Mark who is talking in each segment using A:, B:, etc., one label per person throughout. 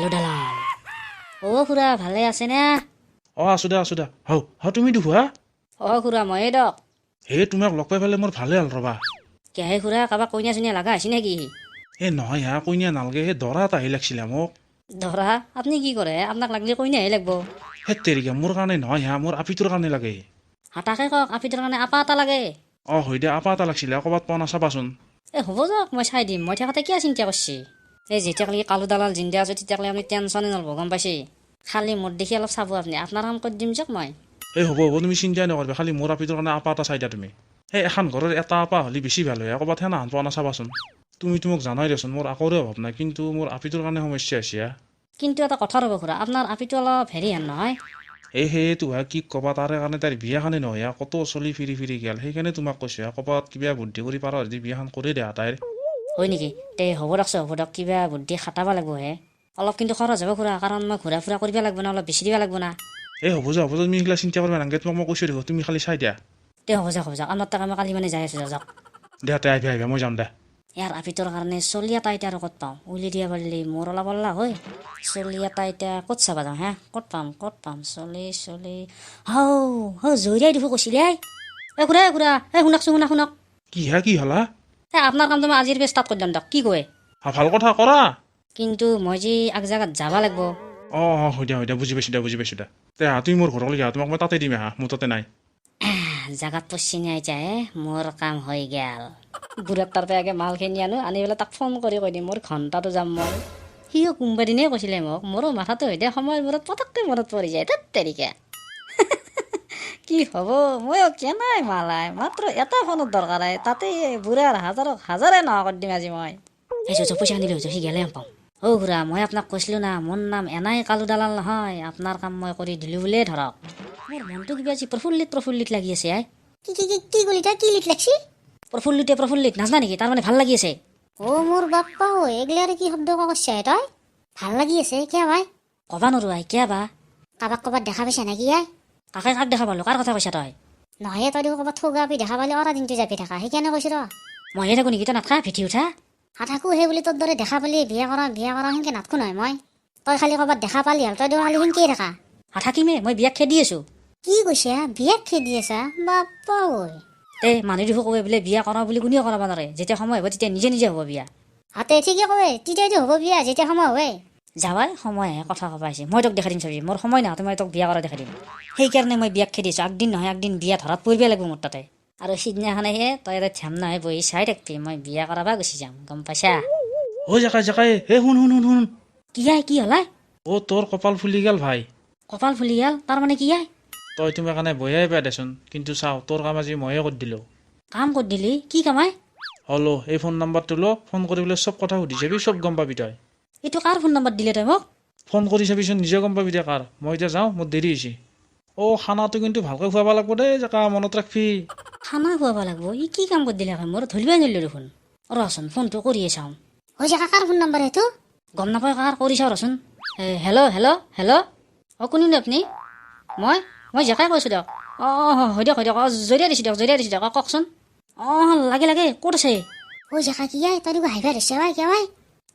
A: কালু দালাল। অ' খুৰা, ভালে আছেনে?
B: অঁ, আছোঁ দে, আছোঁ দে। হৌ হৌ, তুমি দেখোৱা।
A: অ' খুৰা, ময়ে দক।
B: হে, তোমাক লগ পাই পেলাই মোৰ ভালে হ'ল ৰ'বা।
A: কেহে খুৰা, কাৰোবাক কইনা চইনা লগা হৈছে নেকি?
B: এই নহয় হা, কইনা নালগে, সেই দৰা এটা আহি লাগছিলে মোক।
A: দৰা? আপুনি কি কৰে? আপোনাক লাগিলে কইনাহে লাগব।
B: সেই তেৰিকা, মোৰ কাৰণে নহয় হা, মোৰ আপিটোৰ কাৰণে লাগে।
A: হাতাকে কওক, আপিটোৰ কাৰণে আপা এটা লাগে।
B: অঁ হয় দে, আপা এটা লাগছিলে, ক'ৰবাত পোৱা না চাবাচোন।
A: এই হ'ব যাওক, মই চাই দিম। মই থাকোঁতে কিয় চিন্তা কৰছি? এই যেতিয়ালৈকে কালু দালাল জিন্দা আছে তেতিয়ালৈকে আপুনি টেনশ্যনে নল'ব, গম পাইছে? খালি মোৰ দেখি অলপ চাব আপুনি, আপোনাৰ কাম কৰি দিম যাওক মই।
B: এই হ'ব হ'ব, তুমি চিন্তাই নকৰিবা, খালি মোৰ আপিটোৰ কাৰণে আপা এটা চাই দিয়া তুমি। এই এখন ঘৰৰ এটা আপা হ'লে বেছি ভাল হয়, ক'ৰবাত সেনাহান পোৱা না চাবাচোন। তুমিতো মোক জানাই দেচোন, মোৰ আকৰে অভাৱ নাই, কিন্তু মোৰ আপিটোৰ কাৰণে সমস্যা হৈছে হা।
A: কিন্তু এটা কথা ৰ'ব খুৰা, আপোনাৰ আপিটো অলপ হেৰি হেন নহয়।
B: এই সেইটো হা, কি ক'বা, তাৰে কাৰণে তাইৰ বিয়াখনে নহয় হা, কত চলি ফিৰি ফিৰি গেল। সেইকাৰণে তোমাক কৈছোঁ হা, ক'ৰবাত কিবা বুদ্ধি কৰি পাৰ যদি বিয়াখন কৰি দিয়া তাইৰ।
A: হয় নেকি? তে হ'ব দিয়কচোন, হ'ব দিয়ক, কিবা বুদ্ধি খাটাব লাগিব হে। অলপ কিন্তু খৰচ হ'ব খুৰা, কাৰণ মই ঘূৰা ফুৰা কৰিব লাগিব না, অলপ বেছি দিব লাগিব না।
B: এই হ'ব যা, হ'ব যা, তুমি সেইগিলা চিন্তা কৰিব নালাগে, তোমাক মই কৈছোঁ দেখোন, তুমি খালি চাই দিয়া।
A: তে হ'ব যাওক, হ'ব যাওক, আপোনাৰ তাক মই কালি মানে যাই আছোঁ, যাওক।
B: দিয়া তে, আহিবা আহিবা, মই যাম দে।
A: ইয়াৰ আপিটোৰ কাৰণে চলি এটা এতিয়া আৰু ক'ত পাওঁ? উলি দিয়া পাৰিলে মোৰ অলপ অল্লা হয়। চলি এটা এতিয়া ক'ত চাবা যাওঁ হে? ক'ত পাম, ক'ত পাম চলি চলি? হৌ হৌ, জয়ৰাই দেখোন কৈছিলে। এই খুৰা, খুৰা, এই শুনকচোন, শুনক শুনক।
B: কি হা, কি হলা?
A: এই আপোনাৰ কামটো মই আজিৰ পৰা ষ্টাৰ্ট কৰি দিম দিয়ক, কি কয়?
B: হা, ভাল কথা কৰা।
A: কিন্তু মই যে আগ জেগাত যাব লাগিব।
B: অঁ অঁ, হয় দিয়া, হয় দিয়া, বুজি পাইছোঁ দিয়া, বুজি পাইছোঁ দিয়া। তে আহা, তুমি মোৰ ঘৰলৈকে আহা, তোমাক মই তাতে দিম, আহা, মোৰ তাতে নাই।
A: জাগাত পৰছি নাই যায়, মোৰ কাম হৈ গেল। বুঢ়াক তাৰ পৰা আগে মালখিনি আনো, আনি পেলাই তাক ফোন কৰি কৈ দিম মোৰ ঘণ্টাটো যাম মই। সিও কোনোবা দিনেই কৈছিলে মোক, মোৰো মাথাটো হৈ দে সময়ৰ মূৰত পটককৈ মনত পৰি যায়। তাত তেৰিকা কি হ'ব, ময়ো কেনাই মালাই মাত্ৰ এটা ফোনত দৰকাৰ হয়, তাতে বুঢ়াৰ হাজাৰক হাজাৰে নোহোৱা কৰি দিম আজি মই। এই যো পইচা আনিলে সি গেলে পাওঁ। অ' খুৰা, মই আপোনাক কৈছিলোঁ না, মোৰ নাম এনাই কালু দালাল নহয়, আপোনাৰ কাম মই কৰি দিলোঁ বুলিয়ে ধৰক। মোৰ মনটো কিবা আজি প্ৰফুল্লিত প্ৰফুল্লিত লাগি আছে। আই
C: কি কি কি কি কলি তই? কি লিট লাগছি?
A: প্ৰফুল্লিতে প্ৰফুল্লিত নাজানা নেকি? তাৰমানে ভাল লাগি আছে।
C: অ' মোৰ বাপ্পা ঐ, এইগিলা আৰু কি শব্দ কৈছা তই? ভাল লাগি আছে কিয় ভাই?
A: ক'বা নোৱাৰো আই, কিয় বা?
C: কাৰোবাক ক'ৰবাত দেখা পাইছা নেকি আই?
A: কাকে কাক দেখা পালো? কাৰ কথা কৈছা তই?
C: নহয়, তই দেখোন ক'ৰবাত ঠগা আপি দেখা পালে অৰা দিনটো জাপি থাকা, সেইকাৰণে কৈছো ৰ।
A: মইহে থাকো নেকি? তই নাথাকা ভেটি উঠা?
C: নাথাকো সেই বুলি তোৰ দৰে দেখা পালি বিয়া কৰা বিয়া কৰা সেনকে নাথাকো নহয় মই। তই খালি ক'ৰবাত দেখা পালি হ'ল, তই দেখোন খালি সেনকেই থাকা।
A: নাথাকিমে, মই বিয়াক খেদি আছো।
C: কি কৈছা? বিয়াক খেদি আছা? বাপ্পা ঐ।
A: এই মানুহ দেখো কয় বোলে বিয়া কৰা বুলি কোনেও কৰাব নোৱাৰে, যেতিয়া সময় হ'ব তেতিয়া নিজে নিজে হ'ব বিয়া।
C: হাতে ঠিকে কয়, তেতিয়াইতো হ'ব বিয়া যেতিয়া সময় হয়।
A: যাৱাই সময়হে কথা ক'ব আহিছে। মই তোক দেখাই দিম চাবি, মোৰ সময় নহয়, মই তোক বিয়া কৰা দেখাই দিম। সেইকাৰণে মই বিয়াক খেদি আছোঁ, একদিন নহয় একদিন বিয়া ধৰাত পৰিবই লাগিব মোৰ তাতে। আৰু সিদিনাখনেহে তই এটা ধ্যান নহয় বহি চাই থাকবি, মই বিয়া কৰাবা গুচি যাম, গম পাইছা?
B: অ' জেকাই জেকাই, হে শুন শুন শুন শুন।
A: কি আই, কি হ'লাই?
B: অ' তোৰ কপাল ফুলি গ'ল ভাই।
A: কপাল ফুলি গ'ল তাৰমানে কি আই?
B: তই তোমাৰ কাৰণে বয়াই পাই দেচোন, কিন্তু চাওঁ তোৰ কাম আজি ময়ে কৰি দিলোঁ।
A: কাম কৰি দিলি? কি কামাই?
B: হলো, এই ফোন নাম্বাৰটো ল, ফোন কৰি পেলাই চব কথা সুধি চাবি, চব গম পাবি তই।
A: এইটো কাৰ ফোন নাম্বাৰ দিলে তই মোক?
B: ফোন কৰি চাবিচোন, নিজে গম পাবি দে কাৰ। মই এতিয়া যাওঁ, মোৰ দেৰি হৈছে। অ' খানাটো কিন্তু ভালকৈ খুৱাব লাগিব দেই জেকা, মনত ৰাখবি।
A: খানা খুৱাব লাগিব? ই কি কাম কৰি দিলে মোৰ ধৰিবই নোৱাৰিলোঁ দেখোন। ৰচোন, ফোনটো কৰিয়ে চাওঁ।
C: ঐ জেকা, কাৰ ফোন নাম্বাৰ সেইটো?
A: গম নাপাওঁ কাৰ, কৰি চাওঁ ৰচোন। হেল্ল' হেল্ল' হেল্ল', অ' কোনেনো আপুনি? মই মই জেকাই কৈছোঁ দিয়ক। অঁ অঁ, হয় দিয়ক, হয় দিয়ক, অঁ জৰিয়া দিছোঁ দিয়ক, জৰিয়া দিছোঁ দিয়ক, অঁ কওকচোন। অঁ লাগে লাগে, ক'ত আছে?
C: ঐ জেকা, কি আই তই দেখোন হাঁহিবা ধৰিছা ভাই, কিয় ভাই?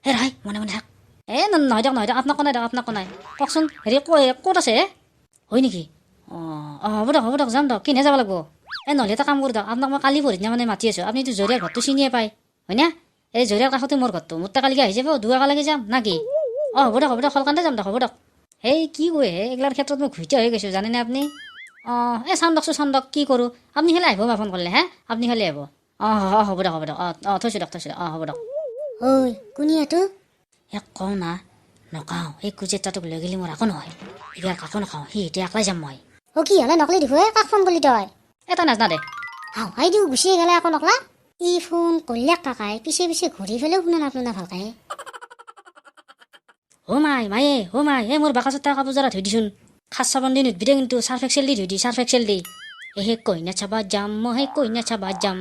A: হে ৰাই, মনে মনে থাক। এই নহয় দিয়ক, নহয় দিয়ক, আপোনাক কোৱা নাই দিয়ক, আপোনাক কোৱা নাই। কওকচোন, হেৰি ক'ত আছে? হয় নেকি? অঁ অঁ, হ'ব দিয়ক, হ'ব দিয়ক, যাম দিয়ক। কিনে যাব লাগিব? এই নহ'লে এটা কাম কৰি দিয়ক, আপোনাক মই কালি পৰহিদিনা মানে মাতি আছোঁ। আপুনিতো জৰিয়াৰ ঘৰটো চিনিয়ে পায় হয়নে? এই জৰিয়াৰ কাষতে মোৰ ঘৰটো, মোৰ তাত কালিকে আহি যাব, দুই একেলগে যাম না কি? অঁ হ'ব দিয়ক, হ'ব দিয়ক, সোনকালে যাম দিয়ক, হ'ব দিয়ক। সেই কি কয় হে, এইগিলাৰ ক্ষেত্ৰত মই ঘুইটা হৈ গৈছোঁ জানেনে আপুনি? অঁ এই চাওঁ দিয়কচোন, চাওঁ দিয়ক কি কৰোঁ। আপুনি খালি আহিব, মই ফোন কৰিলে হে, আপুনি খালি আহিব। অঁ অঁ, হ'ব দিয়ক, হ'ব দিয়ক, অঁ অঁ, থৈছোঁ দিয়ক, থৈছোঁ দিয়ক, অঁ হ'ব দিয়ক।
C: ঐ কোনি এইটো?
A: ইয়াক কওঁ না নকাওঁ, সেই কুজেটাটোক লৈ গ'লে মোৰ একো নহয়, এইবাৰ কাকো নখাওঁ, সি এতিয়া একলাই যাম মই।
C: অ' কি হ'লে নকলি দেখোন, কাক ফোন কৰিলি তই?
A: এটা নাজানা দে।
C: হাও হাই দিওঁ গুচিয়ে গ'লে আকৌ নকলা। ই ফোন কৰিলে কাকাই পিছে পিছে ঘূৰি পেলাইও শুনা নাপলো না ভালকে।
A: অ' মাই মায়ে, অ' মাই, এই মোৰ বাকচত থকা কাপোৰ জৰা ধুই দিচোন। খাচ চাবোন দি নুধবি দে কিন্তু, চাৰ্ফ এক্সেল দি ধুই দি, চাৰ্ফ এক্সেল দি। এহে কইনা চাবা যাম মই, সেই কইনা চাবা যাম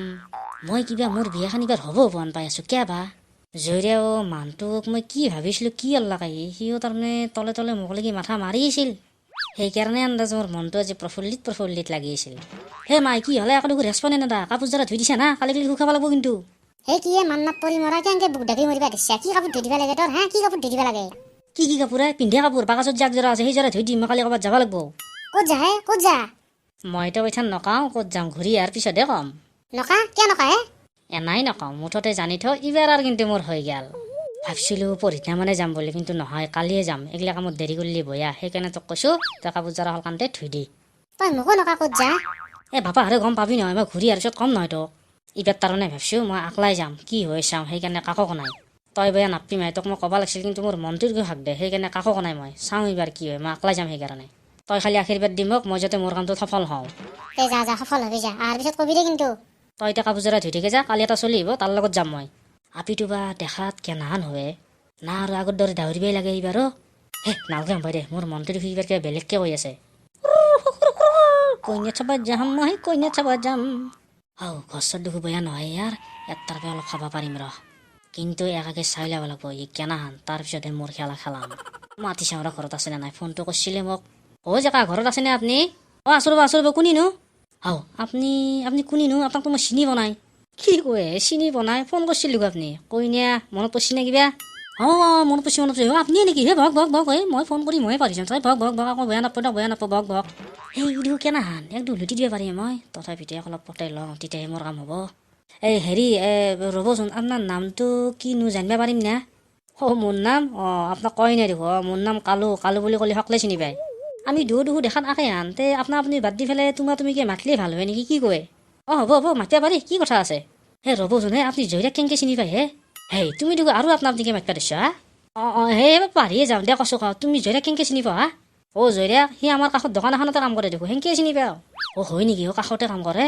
A: মই। কিবা মোৰ বিয়াখন এইবাৰ হ'ব বন পাই আছোঁ কিয় বা? জয়ৰেও মানুহটোক মই কি ভাবিছিলোঁ কি আল্লাহ, সিও তাৰমানে তলে তলে মোক লাগি মাথা মাৰি আছিল, সেইকাৰণে আন্দাজ মোৰ মনটো আজি প্ৰফুল্লিত প্ৰফুল্লিত লাগি আছিল। হে মাই, কি হ'লে একো দেখোন ৰেচপনে নেদা? কাপোৰ জৰা ধুই দিছা না? কালি কালি শুকাব লাগিব কিন্তু।
C: হে কি মান্নাত পৰি মৰা, কেনেকে বুক ঢাকি মৰিবা দিছা? কি কাপোৰ ধুই দিবা লাগে তোৰ? হা, কি কাপোৰ ধুই দিবা লাগে?
A: কি কি কাপোৰ হে? পিন্ধে কাপোৰ বাকচত জাক জৰা আছে, সেই জৰা ধুই দিম। মই কালি ক'ৰবাত যাব লাগিব।
C: ক'ত যা হে, ক'ত যা?
A: মইতো কথা নকাওঁ ক'ত যাম, ঘূৰি অহাৰ পিছতহে ক'ম।
C: নকা, কিয় নকা হে?
A: এনাই নকওঁ, মুঠতে জানি থ, ইবাৰ আৰু কিন্তু মোৰ হৈ গ'ল। ভাবছিলোঁ পৰহিদিনা মানে যাম বুলি, কিন্তু নহয়, কালিয়ে যাম। এইগিলা কামত দেৰি কৰিলে বয়া, সেইকাৰণে তোক কৈছোঁ, তই কাপোৰ জৰা হ'ল কামতে ধুই দি।
C: তই মোকো নকা ক'ত যা?
A: এ বাপা হাৰে গম পাবি নহয়, মই ঘূৰি অহাৰ পিছত ক'ম নহয় তোক। ইবাৰ তাৰমানে ভাবছোঁ মই আকলাই যাম, কি হয় চাওঁ, সেইকাৰণে কাকো কোৱা নাই। তই বেয়া নাপবি মাই, তোক মই ক'ব লাগিছিল, কিন্তু মোৰ মনটোৰ গৈ হাক দে, সেইকাৰণে কাকো কোৱা নাই মই। চাওঁ এইবাৰ কি হয়, মই আকলাই যাম সেইকাৰণে। তই খালি আশীৰ্বাদ দি মোক, মই যাতে মোৰ কামটোত সফল হওঁ।
C: দে যা যা, সফল হবি যা, অহাৰ পিছত কবি দে কিন্তু।
A: তই এতিয়া কাপোৰ জৰা ধুই থাকি যা, কালি এটা চলি আহিব, তাৰ লগত যাম মই। আপিটো বা দেখাত কেনাহান হয় না, আৰু আগৰ দৰে দাউৰিবই লাগে এইবাৰো। হে নালগে হ'ব দে, মোৰ মনটো দেখি এইবাৰ কিবা বেলেগকৈ কৈ আছে। কইনা চাব যাম মই, কইনা চাব যাম। আও ঘৰ চৰ দেখো বেয়া নহয় ইয়াৰ, ইয়াত তাৰ পৰা অলপ খাব পাৰিম ৰ। কিন্তু একাকে চাই ল'ব লাগিব ই কেনাহান, তাৰপিছতহে মোৰ খেলা খেলাম। মাতি চাওঁ ৰ, ঘৰত আছেনে নাই, ফোনটো কৰিছিলে মোক। অ' জেকা, ঘৰত আছেনে আপুনি? অ' আছো ৰ'ব, আছো ৰ'ব, কোনিনো? আও আপুনি, আপুনি কোনিনো? আপোনাকতো মই চিনি পোৱা নাই। কি কয়, চিনি পোৱা নাই? ফোন কৰিছিলোঁ আপুনি, কইনা মনত পৰিছে নে কিবা? অঁ অঁ, মনত পৰিছে, মনত পৰিছে। অ' আপুনিয়ে নেকি? হে বহক বহক বহক, এই মই ফোন কৰি ময়ে পাৰিছোঁ। তই বহক বহক বহক, আকৌ বেয়া নাপাব দিয়ক, বেয়া নাপাব, বহক বহক। এই দেখো কেনাহান, একদম লুটি দিব পাৰিম মই। তথাপিতো অলপ পতাই লওঁ, তেতিয়াহে মোৰ কাম হ'ব। এই হেৰি, ৰ'বচোন, আপোনাৰ নামটো কিনো জানিব পাৰিম না? অ' মোৰ নাম? অঁ, আপোনাক কয় নাই দেখোন। অঁ, মোৰ নাম কালু, কালু বুলি ক'লে সকলোৱে চিনি পায়। আমি দুয়ো দেখোঁ দেখাত আকেহান, তে আপোনা আপুনি বাদ দি পেলাই তোমাৰ তুমিকে মাতিলেই ভাল হয় নেকি, কি কয়? অঁ হ'ব হ'ব, মাতিব পাৰি, কি কথা আছে। হে ৰ'বচোন হে, আপুনি জয়ৰাক কেনেকৈ চিনি পায় হে? হেই তুমি দেখোন আৰু আপোনা আপুনিকে মাতিবা দিছা হা? অঁ অঁ, সেই পাৰিয়ে যাওঁ দে, কচো কওঁ, তুমি জয়ৰাক কেনেকৈ চিনি পোৱা হা? অ' জয়ৰাক, সি আমাৰ কাষত দোকান এখনতে কাম কৰে দেখোন, সেনেকৈ চিনি পাওঁ। অ' হয় নেকি? অ' কাষতে কাম কৰে?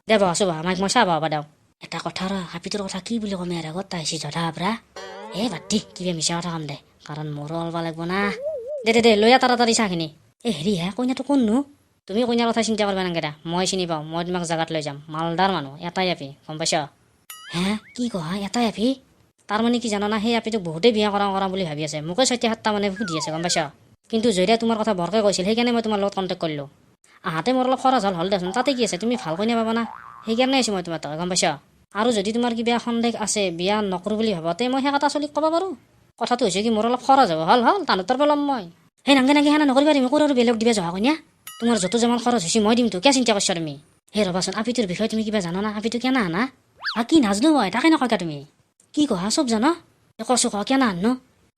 A: দে বহাচো বহা, মাইক মই চাহ বহাব দিওঁ। এটা কথা ৰ, হাপিটোৰ কথা কি বুলি ক'ম ইয়াৰ আগত, তাই আহিছে জধা আবৰা। এ বাদ দি, কিবা মিছা কথা ক'ম দে, কাৰণ মোৰো অলবা লাগিব না। দে দে দে, লৈ আহ তাড়াতাড়ি চাহখিনি। এ হেৰি হে, কইনাটো কোননো? তুমি কইনাৰ কথা চিন্তা কৰিব নালাগে দে, মই চিনি পাওঁ, মই তোমাক জেগাত লৈ যাম। মালদাৰ মানুহ, এটাই আপি, গম পাইছ? হে কি কোৱা, এটাই আপি? তাৰমানে কি জানা না, সেই আপিটোক বহুতেই বিয়া কৰাওঁ কৰাওঁ বুলি ভাবি আছে, মোকে ছয়টা সাতটা মানে সুধি আছে, গম পাইছ? কিন্তু জয়ৰাই তোমাৰ কথা বৰকৈ কৈছিল, সেইকাৰণে মই তোমাৰ লগত কণ্টেক্ট কৰিলোঁ। আহাতে মোৰ অলপ খৰচ হ'ল, হ'ল দেচোন, তাতে কি আছে, তুমি ভাল কইনা পাবা না, সেইকাৰণে আহিছোঁ মই তোমাৰ তাতে, গম পাইছ? আৰু যদি তোমাৰ কিবা সন্দেহ আছে, বিয়া নকৰোঁ বুলি ভাবা, তে মই সেই কথা চলিক ক'ব পাৰোঁ। কথাটো হৈছে কি, মোৰ অলপ খৰচ হ'ব, হ'ল হ'ল, তাহাঁতৰ পৰা ল'ম মই। সেই নাংগে নাংগে সেনা নকৰিবা তুমি, ক'ৰ আৰু বেলেগ দিবা জহা কইনা? তোমাৰ য'ত যিমান খৰচ হৈছে মই দিমতো, কিয় চিন্তা কৰিছা তুমি? হে ৰ'বাচোন, আপিটোৰ বিষয়ে তুমি কিবা জানা না? আপিটো কেনে আনা? হা কি নাজানো মই, তাকে নকয় তুমি। কি কোৱা, চব জান? কচো কোৱা, কেনে আনো?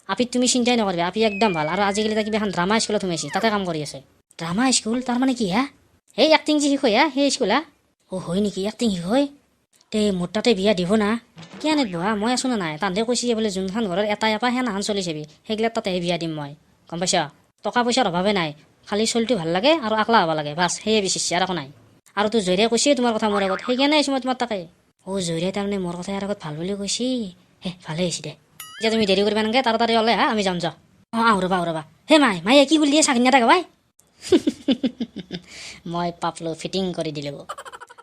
A: আপিত তুমি চিন্তাই নকৰিবা, আপি একদম ভাল। আৰু আজিকালি তাই কিবা এখন ড্ৰামা স্কুলত সোমাইছে, তাতে কাম কৰি আছে। ড্ৰামা স্কুল তাৰমানে কি হা? সেই এক্টিং যি শিকয় হা, সেই স্কুল হা? অ' হয় নেকি, এক্টিং শিকয়? তে মোৰ তাতে বিয়া দিব না? কিয় নিদিব হা, মই আছো না নাই? তাহাঁতে কৈছে বোলে যোনখন ঘৰৰ এটাই আপা সেনাখন চলি চাবি, সেইগিলাক তাতেহে বিয়া দিম মই, গম পাইছ? টকা পইচাৰ অভাৱে নাই, খালি চলিটো ভাল লাগে আৰু আকলা হ'ব লাগে, বাছ সেয়ে বিচাৰিছে, আৰু একো নাই। আৰু তোৰ জয়ৰাই কৈছে তোমাৰ কথা মোৰ আগত, সেইকাৰণে আহিছোঁ মই তোমাৰ তাকে। অ' জয়ৰাই তাৰমানে মোৰ কথা ইয়াৰ আগত ভাল বুলি কৈছে। হে ভালেই হৈছে দে। এতিয়া তুমি দেৰি কৰিবা নালাগে, তাড়াতাড়ি ওলাই হা, আমি যাম যাওঁ। অঁ আহোঁ ৰ'বা, আহোঁ ৰ'বা। হে মাই মায়ে কি বুলি দিয়ে চাকিন এটা গাবাই। মই পাপলো ফিটিং কৰি দিলোঁ।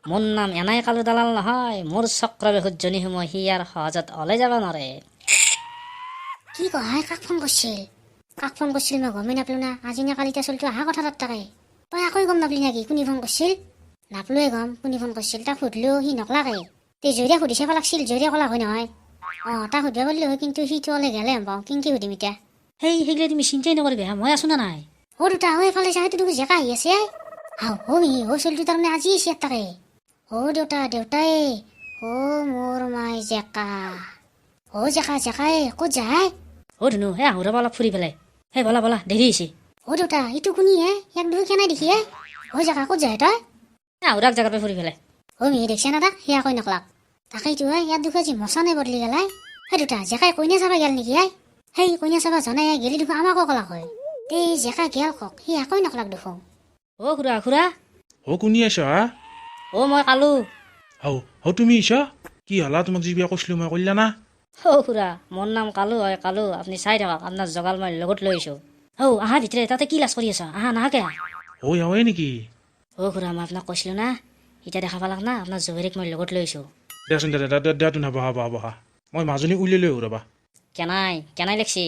A: মোৰ নাম এনাই কালু দালাল নহয়, মোৰ চক্ৰবেহুত জনী সময় সি ইয়াৰ সহজত ওলাই যাব নোৱাৰে।
C: কি কয়, কাক ফোন কৰিছিল? কাক ফোন কৰিছিল মই গমেই নাপালো না। আজি নে কালি চলিটো অহা কথা তাত তাকে। তই আকৌ গম নাপলি নেকি কোনে ফোন কৰিছিল? নাপলোৱে গম কোনে ফোন কৰিছিল, তাক সুধিলো সি নকলাকে। তে জয়ৰা সুধি চাব লাগছিল, জয়ৰা কলাক হয় নহয়? অঁ তাক সুধিব পাৰিলো হয়, কিন্তু সিটো ওলাই গেলে গম পাওঁ, কেনেকৈ সুধিম এতিয়া?
A: সেই সেইগিলা তুমি চিন্তাই নকৰিবা, মই আছো না নাই?
C: অ' দুটা, অ' এইফালে যা, সেইটো দেখোন জেকা আহি আছে। আও অ' মিহি, অ' চলিটো তাৰমানে আজি আহিছে তাকে। অ' দেউতা, দেউতাই, অ' মোৰ মাই জেকা। অ' জেকা, জেকাই ক'ত যায়?
A: অ' ধুনু, হে আহোঁ ৰ'বা অলপ ফুৰি পেলাই। হে ব'লা ব'লা, দেৰি হৈছে।
C: অ' দেউতা, এইটো কোনি হে? ইয়াক দেখোন কেনে দেখি হে? অ' জেকা ক'ত যায় তই?
A: আহোঁ ৰাক জেগাৰ পৰা ফুৰি পেলাই।
C: অ' মিহি দেখছে না তাক? সি আকৌ নকলাক। তাকেইতো হে, ইয়াত দেখোন আজি মচানে বদলি গেলাই। হে দেউতা, জেকাই কইনা চাবা গেল নেকি আই? সেই কইনা চাবা জনাই গেলি দেখোন আমাকো কলাক হয়। তে জেকা গেল কক, সি আকৌ নকলাক দেখোন।
A: অ' খুৰা, খুৰা।
B: অ' কোনি আছ হা?
A: অ' মই কালু।
B: হৌ হৌ, তুমি আহিছ? কি হলা, তোমাক যি বিয়া কৈছিলোঁ মই কৰিলা না?
A: অ' খুৰা, মোৰ নাম কালু হয়, কালু। আপুনি চাই থাকক, আপোনাৰ জগাল মই লগত লৈ আহিছোঁ। অ' আহা ভিতৰে, তাতে কি লাজ কৰি আছ? আহা নাহাকে।
B: অ' এওঁৱে নেকি?
A: অ' খুৰা, মই আপোনাক কৈছিলোঁ না, এতিয়া দেখা পালাক না, আপোনাৰ জহৰীক মই লগত লৈ আহিছোঁ।
B: দেচোন দে দে দে, দে বহা বহা বহা, মই মাজনী উলিয়াই লৈ আহোঁ ৰ'বা।
A: কেনাই কেনাই লাগছি,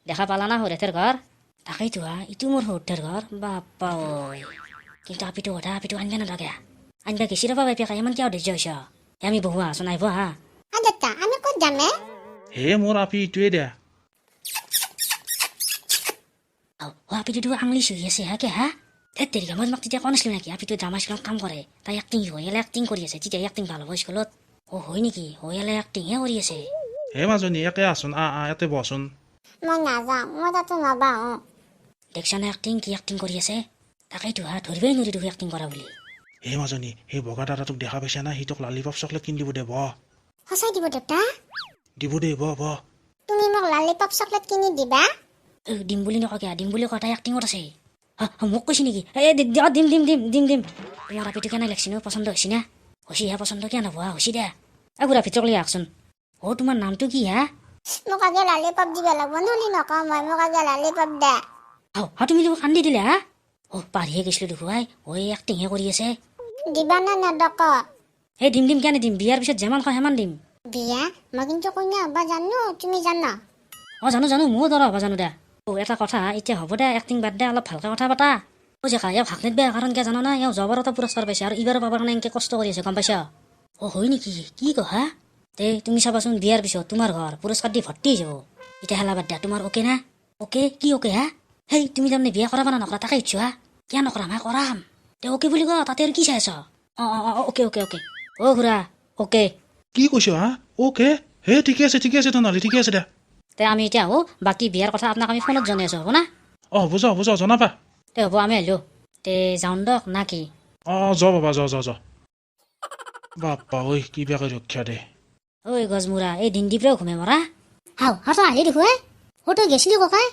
A: দেখা পালা না সৰুথেৰ ঘৰ? তাকেইতো হা, ইটো মোৰ সৰুথেৰ ঘৰ, বাপ্পা ঐ। কিন্তু আপিটো কথা, আপিটো আনিব নালাগে, আনিবা গেছি ৰ'বা বাপেকে, ইমান কিয় ধৈৰ্য হৈছ? আমি বহু আছোন, আহিব হা।
C: দেউতা, আমি ক'ত যাম?
B: হে মোৰ আপি ইটোৱে দিয়া।
A: অ আপিটোতো আঙুলি চুহি আছে হা কে হা। ধেত তেৰিকা, মই তোমাক তেতিয়া কোৱা নাছিলো নেকি আপিটো ড্ৰামা স্কুলত কাম কৰে, তাই এক্টিং হৈ এলে এক্টিং কৰি আছে, তেতিয়া এক্টিং ভাল হ'ব স্কুলত। অ হয় নেকি? হৈ এলে এক্টিংহে কৰি আছে।
B: হে মাজনী, একে আহচোন, আহ আহ, ইয়াতে বহচোন।
C: মই নাযাওঁ, মই তাতে নবাহোঁ।
A: দেখছা না এক্টিং কি এক্টিং কৰি আছে? তাকেইতো হা, ধৰিবই নোৱাৰি দেখোন এক্টিং কৰা বুলি।
B: হে মাজনী, সেই বগা দাদাটোক দেখা পাইছা না? সি তোক লালিপপ চকলেট কিনি দিব দে, বহ।
C: সঁচাই দিব দেউতা?
B: দিব দে, বহ বহ।
C: তুমি মোক লালিপপ চকলেট কিনি দিবা?
A: ঐ, দিম বুলি নকয় কিয়? দিম বুলি কয়, তাই এক্টিঙত আছে। হা হা, মোক কৈছে নেকি? এই দিম দিম দিম দিম দিম। তোমাৰ আপিটো কেনে লাগছি নো? পচন্দ হৈছে না? হৈছে হা, পচন্দ কিয় নহ'ব হা, হৈছে দিয়া। এই বুঢ়া ভিতৰক লৈ আহকচোন। অ তোমাৰ নামটো কি হা?
C: মোক আগে লালিপপ দিব লাগিব, নহ'লে নকওঁ মই, মোক আগে লালিপপ দে।
A: আও হা, তুমি দেখোন কান্দি দিলে হা। অ পাৰিহে গৈছিলো দেখুৱাই, ঐ এক্টিংহে কৰি আছে।
C: দিবা নে নেদ ক?
A: এই দিম দিম, কিয় নিদিম? বিয়াৰ পিছত যিমান খাওঁ সিমান দিম।
C: বিয়া? মই কিন্তু কইনা হ'বা জানো, তুমি জানা?
A: অ জানো জানো, ময়ো দৰা হ'বা জানো দে। অ এটা কথা, এতিয়া হ'ব দে, এক্টিং বাদ দে, অলপ ভালকে কথা পাতা। অ জেকা, এওঁ ভাগ নিদিবা, কাৰণ কিয় জানা না? এওঁ যোৱাবাৰ এটা পুৰস্কাৰ পাইছে আৰু এইবাৰো পাবৰ কাৰণে এনেকে কষ্ট কৰি আছে, গম পাইছা? অ হয় নেকি? কি কহা? তে তুমি চাবাচোন, বিয়াৰ পিছত তোমাৰ ঘৰ পুৰস্কাৰ দি ভৰ্তি হৈ যাব। এতিয়া হেলা বাদ দিয়া, তোমাৰ অ'কে না? অ'কে কি অ'কে হা? হেই, তুমি তাৰমানে বিয়া কৰাবা না নকৰা তাকে সুধছো হা? কিয় নকৰাম হা, কৰাম। তে অ'কে বুলি ক, তাতে আৰু কি চাই আছ? অ অ অ, অ'কে অ'কে অ'কে। অ খুৰা, অ'কে।
B: কি কৈছ হা? অ'কে? হে ঠিকে আছে, ঠিকে আছে তেনেহ'লে, ঠিকে আছে দে।
A: তে আমি এতিয়া আহোঁ, বাকী বিয়াৰ কথা আপোনাক আমি ফোনত জনাই আছোঁ, হ'ব না?
B: অ হ'ব, যা হ'ব যা, জনাবা।
A: তে হ'ব, আমি আহিলোঁ। তে যাওঁ দক না কি?
B: অ য বাবা, য য য। বাপ্পা ঐ, কিবাকে ৰক্ষা দে।
A: ঐ গজমূৰা, এই দিনদীপৰেও ঘুমে মৰা।
C: হাও হা, তই আহিলি দেখোন। অ তই গেছিলি ককাই?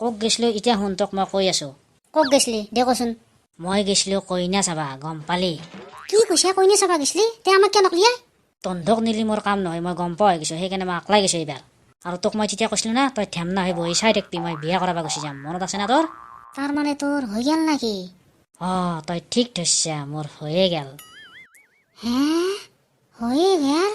A: ক'ত গৈছিলোঁ এতিয়া শুন, তোক মই কৈ আছোঁ।
C: ক'ত গেছিলি দে কচোন।
A: মই গৈছিলোঁ কইনা চাবা, গম পালি?
C: কি কৈছা, কইনা চাবা গেছিলি? তে আমাক কিয় নকলি?
A: তন্ধক নিলি মোৰ কাম নহয়, মই গম পোৱা হৈ গৈছোঁ, সেইকাৰণে মই আকলাই গৈছোঁ এইবাৰ। আৰু তোক মই তেতিয়া কৈছিলোঁ না, তই ঠেমনা হৈ বহি চাই থাকিবি, মই বিয়া কৰাব গুচি যাম, মনত আছে না তোৰ?
C: তাৰ মানে তোৰ হৈ গেল নেকি?
A: অ তই ঠিক ধৰছা, মোৰ হৈয়ে গেল।
C: হে, হৈয়ে গেল?